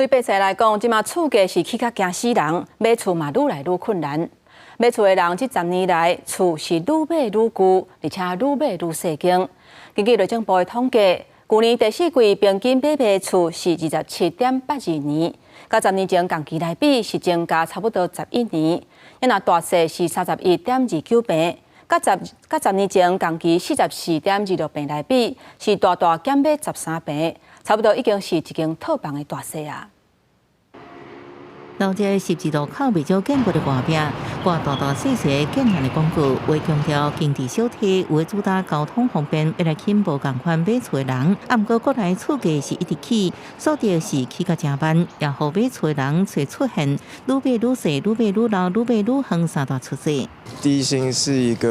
對百姓來講，這馬厝價是起較驚死人，買厝嘛愈來愈困難。買厝的人這10年來，厝是愈買愈舊，而且愈買愈細間。根據內政部的統計，舊年第四季平均買賣厝是27.82年，佮10年前仝期來比是增加差不多11年。若大細是31.29坪，佮10年前仝期44.26坪來比，是大大減碼13坪，差不多已經是一間套房的大細啊。老街十字路口袂少見過的掛壁，掛大大細細建案的廣告，為強調經濟小體，為主打交通方便，欲來吸引無仝款買厝的人。啊，毋過國內厝價是一直起，所得是起較誠慢，也予買厝的人揣出現愈買愈細、愈買愈老、愈買愈遠三大趨勢。低薪是一個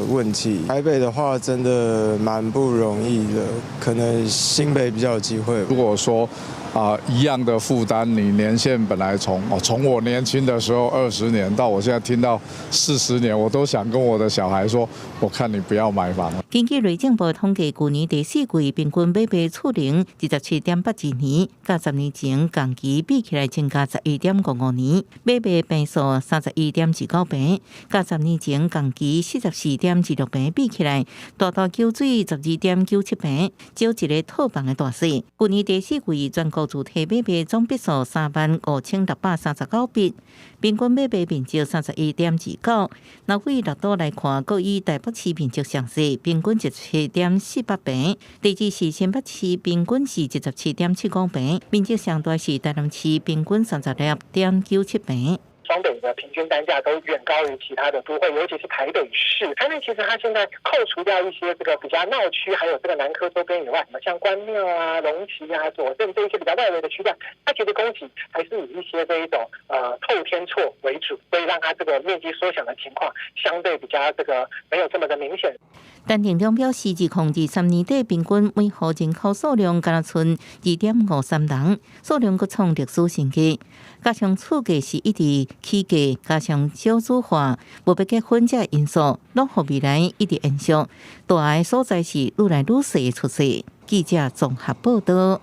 問題，台北的話真的蠻不容易的，可能新北比較有機會。如果說啊，一樣的負擔，你年限本來從我年輕的時候20年到我現在聽到40年，我都想跟我的小孩說，我看你不要買房。根據內政部統計，舊年第四季平均買賣厝齡27.82年，佮10年前仝期比起來增加11.55年，買賣坪數31.29坪，佮10年前仝期44.26坪比起來，大大減水12.97坪，少一个套房的大細。舊年第四季全國主體買賣總筆數35,639筆，平均買賣面積31.29。若以六都來看，閣以台北市面積上細，平均17.48坪；第二是新北市，平均是27.75坪，面積上大是台南市，平均36.97坪。雙北的平均單價都遠高於其他的都會，尤其是台北市。台北其實它現在扣除掉一些這個比較鬧區，還有這個南科周邊以外，什麼像關廟啊、龍崎啊、左鎮這一些比較外圍的區段，它其實供給還是以一些這一種透天厝為主，所以讓它這個面積縮小的情況相對比較這個沒有這麼的明顯。陳庭長表示，2023年底平均每戶人口數量敢若賰2.53人，數量閣創歷史新低。加上厝價是一直起價，加上少子化、無欲結婚這因素，攏予未來一直延續。蹛的所在是愈來愈細的趨勢。記者綜合報道。